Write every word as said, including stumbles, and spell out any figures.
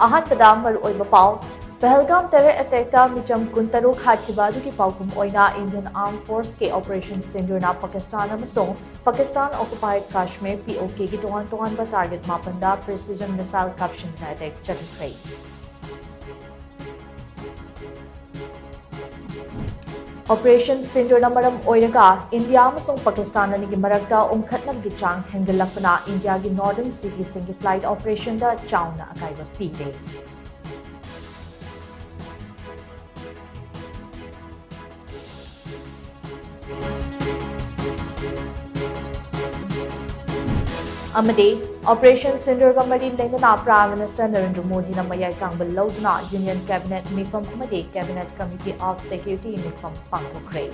ꯑꯍꯥꯟꯕꯗ ꯃꯔꯨꯑꯣꯏꯕ ꯄꯥꯎ꯫ ꯄꯍꯜꯒꯥꯝ terror attackꯇ ꯃꯤꯆꯝ ꯀꯨꯟꯇꯔꯨꯛ ꯍꯥꯠꯈꯤꯕ ꯑꯗꯨꯒꯤ ꯄꯥꯎꯈꯨꯝ ꯑꯣꯏꯅ Indian Armed Forceꯀꯤ Operation Sindoorꯅ Pakistan ꯑꯃꯁꯨꯡ Pakistan Occupied Kashmir, POKꯒꯤ ꯇꯣꯉꯥꯟ ꯇꯣꯉꯥꯟꯕ target ꯃꯥꯄꯟꯗ precision missile ꯀꯥꯞꯁꯤꯟꯗꯨꯅ attack ꯆꯠꯊꯈ꯭ꯔꯦ꯫ Operation Sindoorꯅ ꯃꯔꯝ ꯑꯣꯏꯔꯒ ꯏꯟꯗꯤꯌꯥ ꯑꯃꯁꯨꯡ ꯄꯥꯀꯤꯁꯇꯥꯟ ꯑꯅꯤꯒꯤ ꯃꯔꯛꯇ ꯎꯪꯈꯠꯅꯕꯒꯤ ꯆꯥꯡ ꯍꯦꯟꯒꯠꯂꯛꯄꯅ ꯏꯟꯗꯤꯌꯥꯒꯤ northern cityꯁꯤꯡꯒꯤ flight operationꯗ ꯆꯥꯎꯅ ꯑꯀꯥꯏꯕ ꯄꯤꯔꯦ꯫ ꯑꯃꯗꯤ Operation Sindoorꯒ ꯃꯔꯤ ꯂꯩꯅꯅ Prime Minister ꯅꯔꯦꯟꯗ꯭ꯔ ꯃꯣꯗꯤꯅ ꯃꯌꯥꯏ ꯇꯥꯡꯕ ꯂꯧꯗꯨꯅ Union Cabinet ꯃꯤꯐꯝ ꯑꯃꯗꯤ Cabinet Committee of Security ꯃꯤꯐꯝ ꯄꯥꯡꯊꯣꯛꯈ꯭ꯔꯦ꯫